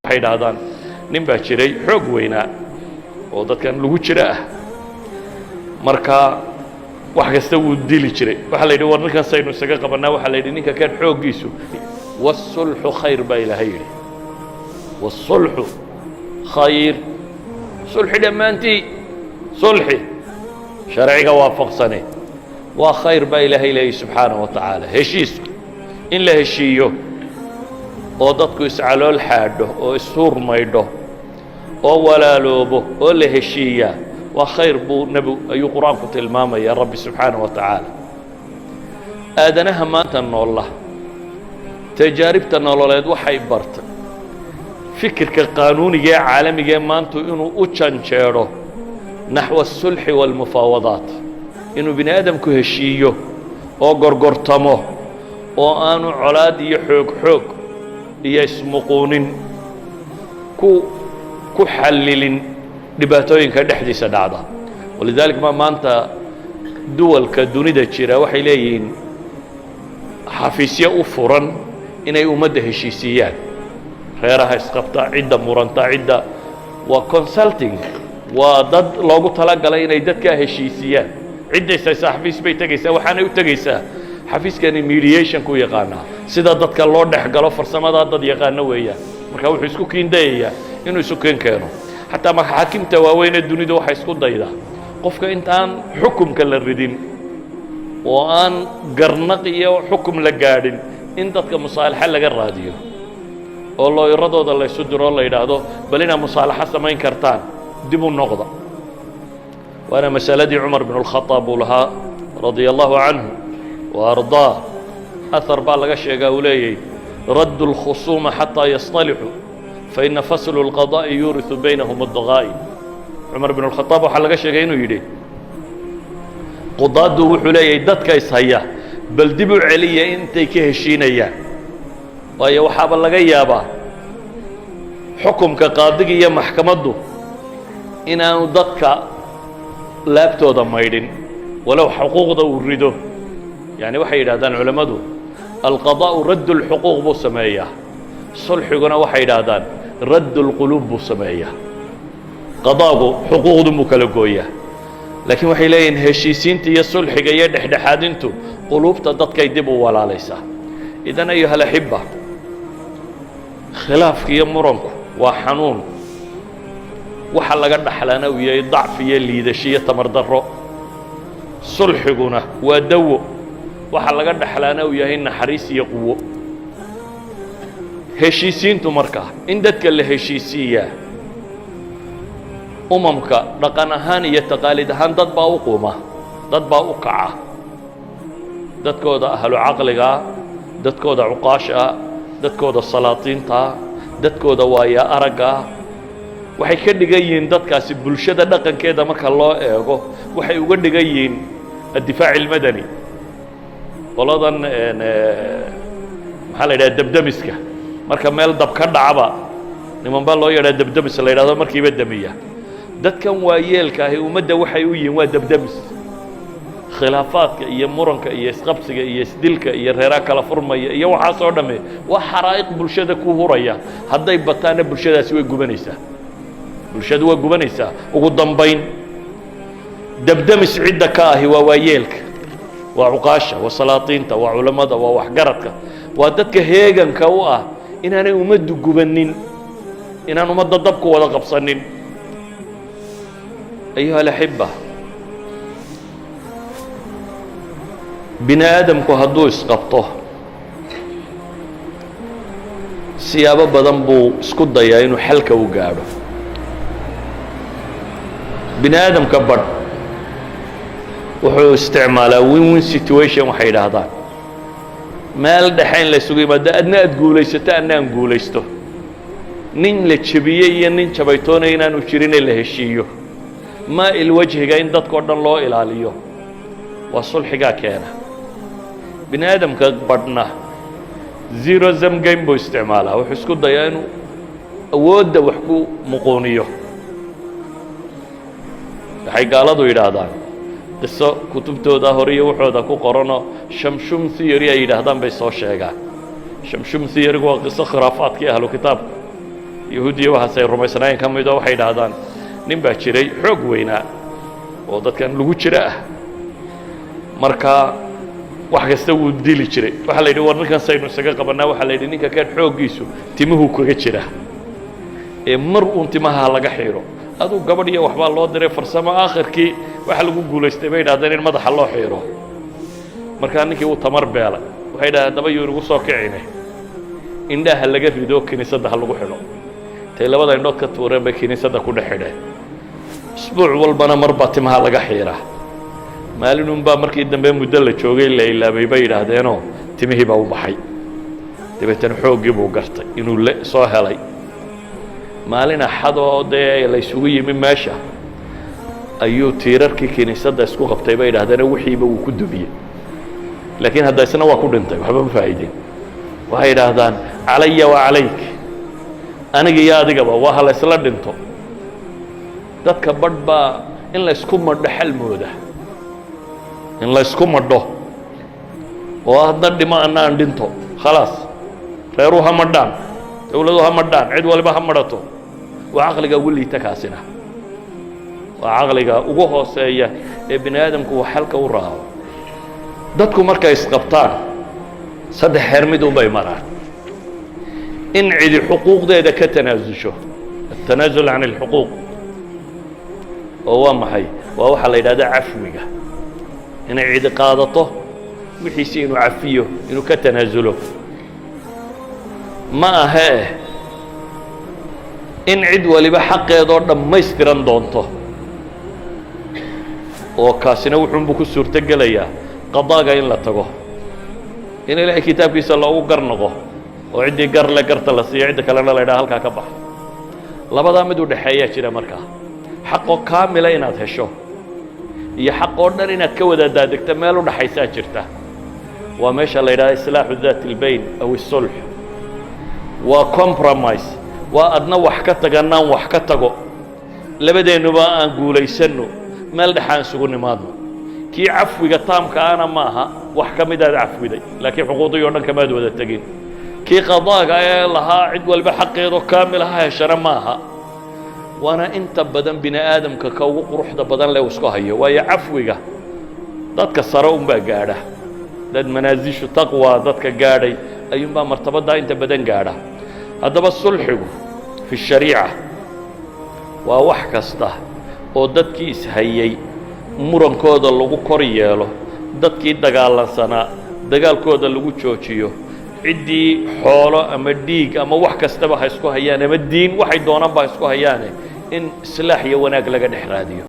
Waxay idhaahdaan nin baa jiray xoog weynaa oo dadkan lagu jira ah. Marka wax kasta wuu dili jiray. Waxaa la yidhi, war ninkan saynu isaga qabannaa? Waxaa la yidhi, ninka kan xooggiisu. والصلح خير baa Ilaahay yidhi. والصلح خير. Sulxi dhammaantii, sulxi sharciga waafaqsane waa khayr baa Ilaahay leeyay subxaanaه wa tacaala. Heshiisku, in la heshiiyo oo dadku iscalool xaadho oo ishuur maydho oo walaaloobo oo la heshiiyaa waa khayr buu nebigu ayuu Qur-aanku tilmaamaya, Rabbi subxaanaه wa tacaala. Aadanaha maanta noolla tajaaribta nololeed waxay bartay fikirka qaanuuniga ee caalamiga ee maantu inuu u janjeedho نحو الصلح والمفاوضات, inuu bini aadamku heshiiyo oo gorgortamo oo aanu colaad iyo xoog xoog iyo ismuquunin ku xallilin dhibaatooyinka dhexdiisa dhacda. ولذلك ma maanta duwalka dunida jira waxay leeyihiin xafiisyo u furan inay ummadda heshiisiiyaan, reeraha isqabta, cidda muranta, cidda. Waa consulting, waa dad loogu talagalay inay dadkaa heshiisiyaan. Ciddaysa xafiis bay tegaysaa, waxaanay u tegaysaa xafiiskani mediation ku yaqaanaa, sida dadka loo dhex galo, farsamadaa dad yaqaano weeyaan. Marka wuxuu isku kiindayayaa inuu isu keen keeno. Xataa maxaakimta waaweyn ee dunidu waxay isku daydaa qofka intaan xukumka la ridin oo aan garnaq iyo xukum la gaadhin in dadka musaalaxo laga raadiyo oo lawyeradooda laysu diro, la yidhaahdo, bal inaad musaalaxo samayn kartaan dib u noqda. Waana masaladii Cumar بن الkhadaab uu lahaa رضي الله عنه وأرضاه. أثر baa laga sheegaa uu leeyahy: ردوا الخصوم حتى يصطلحوا فإن فصل القضاء يورث بينهم الضغائن. Cumar بن الkhadaab waxaa laga sheegay inuu yidhi, qudaaddu wuxuu leeyahay, dadka ishaya bal dib u celiya intay ka heshiinayaan, waayo waxaaba laga yaabaa xukumka qaadiga iyo maxkamaddu inaanu dadka laabtooda maydhin, walow xuquuqda uu rido. Yani waxay yidhahdaan culammadu, القضاء رد الحقوق buu sameeyaa, sulxiguna waxay yidhaahdaan رد القلوب buu sameeyaa. Qadaagu xuquuqdun buu kala gooyaa, laakiin waxay leeyihiin heshiisiinta iyo sulxiga iyo dhexdhexaadintu quluubta dadkay dib u walaalaysaa. إذن أيها الأحبة, khilaafka iyo muranku waa xanuun. Waxa laga dhaxlaana uu yahay dacfi iyo liidasho iyo tamar darro. Sulxiguna waa dawo. Waxa laga dhaxlaana uu yahay naxariis iyo quwo. Heshiisiintu markaa, in dadka la heshiisiiyaa, umamka dhaqan ahaan iyo taqaalid ahaan dad baa u quma, dad baa u kaca, dadkooda ahlu caqligaa, dadkooda cuqaasha ah, dadkooda salaatiintaa, dadkooda waaya araggaa. Waxay ka dhigan yihiin dadkaasi bulshada dhaqankeeda marka loo eego, waxay uga dhigan yihiin الدفاع المدني, qoladan maxaa la yidhaha, debdemiska. Marka meel dab ka dhacba, niman baa loo yeedhaa debdemis la yidhahdo, markiiba demiya. Dadkan waayeelka ahi ummadda waxay u yihiin waa debdemis. Khilaafaadka iyo muranka iyo isqabsiga iyo isdilka iyo reeraa kala furmaya iyo waxaasoo dhamme waa xaraa'iq bulshada ku huraya. Hadday bataanna bulshadaasi way gubanaysaa, bulshadu waa gubanaysaa. Ugu dambayn debdemis cidda ka ahi waa waayeelka, waa cuqaasha, waa salaatiinta, waa culammada, waa waxgaradka, waa dadka heeganka u ah inaanay ummaddu gubanin, inaan ummadda dabku wada qabsanin. أيها الأحبة, bini aadamku hadduu isqabto, siyaabo badan buu isku dayaa inuu xalka u gaadho. Bini aadamka badh wuxuu isticmaalaa win win situation, waxay yidhaahdaan meel dhexe in la isugu yimaado, adna aad guulaysato, adna aan guulaysto, nin la jebiyey iyo nin jabaytoonaya inaanu jirinee la heshiiyo, maa'il wajhiga in dadkao dhan loo ilaaliyo, waa sulxigaa keena. Bini aadamka badhna zero sum game buu isticmaalaa. Wuxuu isku dayaa inuu awoodda wax ku muquuniyo. Waxay gaaladu yidhaahdaan, qiso kutubtooda hore iyo waxooda ku qoranoo Shamshum theory ay yidhaahdaan bay soo sheegaan. Shamshum theorygu waa qiso khuraafaadkii ahlu kitaabku. Yahuudiya waxaas ay rumaysnaayeen ka midoo waxay idhaahdaan nin baa jiray xoog weynaa oo dadkan lagu jira ah. Marka wax kasta wuu dili jiray. Waxaa la yidhi, war ninkan saynu isaga qabannaa? Waxaa la yidhi, ninka kan xooggiisu timuhuu kaga jira ee mar uun timaha ha laga xiiro. Aduu gabadh iyo waxbaa loo diray farsamo. Aakhirkii waxa lagu guulaystay, bay idhahdeen, in madaxa loo xiiro. Markaa ninkii wuu tamar beelay. Waxay idhahdeen, daba yuu inagu soo kicine, indhaha laga rido, kiniisadda ha lagu xidho. Intay labada indhood ka tuureen bay kiniisadda ku dhex xidheen. Isbuuc walbana mar baa timaha laga xiiraa. Maalinunbaa markii dambe muddo la joogay la ilaabay, bay yidhaahdeenoo timihii baa u baxay. Dabeetana xooggii buu gartay inuu le soo helay. Maalin Axadoo dee la isugu yimi meesha ayuu tiirarkii kiniisadda isku qabtay, bay yidhahdeenoo wixiiba wuu ku dumiyey. Laakiin hadda isna waa ku dhintay, waxba ma faa'iidin. Waxay yidhaahdaan, calaya wa calayk, aniga iyo adigaba waa ha la isla dhinto. Dadka badh baa in la isku madho xal mooda, in la isku madho oo hadna dhimo anna aan dhinto, khalaas, reeruu ha madhaan, dawladu ha madhaan, cid waliba ha madhato. Waa caqliga ugu liita kaasina, waa caqliga ugu hooseeya ee bini aadamku uu xalka u raaco. Dadku markay isqabtaan, saddex xeer mid un bay maraan: in cidi xuquuqdeeda ka tanaasusho, التنازل عن الحقوق. Oo waa maxay? Waa waxaa la yidhahdaa cafwiga, inay cidi qaadato wixiisi, inuu cafiyo, inuu ka tanaasulo. Ma ahee in cid waliba xaqeedoo dhammaystiran doonto, oo kaasina wuxuunbuu ku suurto gelayaa qadaaga in la tago, in Ilaahay kitaabkiisa loogu gar noqo oo ciddii gar le garta la siiyo, cidda kalena la yidhaha halkaa ka bax. Labadaa mid u dhexeeyaa jira markaa: xaqoo kaamila inaad hesho iyo xaqoo dhan inaad ka wada daadegto. Meel u dhaxaysaa jirta, waa meesha la yidhahda إصلاح ذات البين أو الصلح. Waa compromise, waa adna wax ka taganaan wax ka tago, labadeennuba aan guulaysanno, meel dhexaan isugu nimaadno. Kii cafwiga taamka ana maaha, wax ka midaad cafwiday laakiin xuquuqdii o dhan kamaad wada tegin. Kii qadaaga ee lahaa cid walba xaqeedoo kaamil ha heshana maaha. Waana inta badan bini aadamka ka ugu quruxda badan leh uu isku hayo, waayo cafwiga dadka sare unbaa gaadha, dad manaasishu taqwa dadka gaadhay ayuunbaa martabaddaa inta badan gaadha. Haddaba sulxigu في الشريعة waa wax kasta oo dadkii ishayey murankooda lagu kor yeelo, dadkii dagaalansanaa dagaalkooda lagu joojiyo, ciddii xoolo ama dhiig ama wax kastaba ha isku hayaan ama diin waxay doonaanba ha isku hayaane, in islaax iyo wanaag laga dhex raadiyo.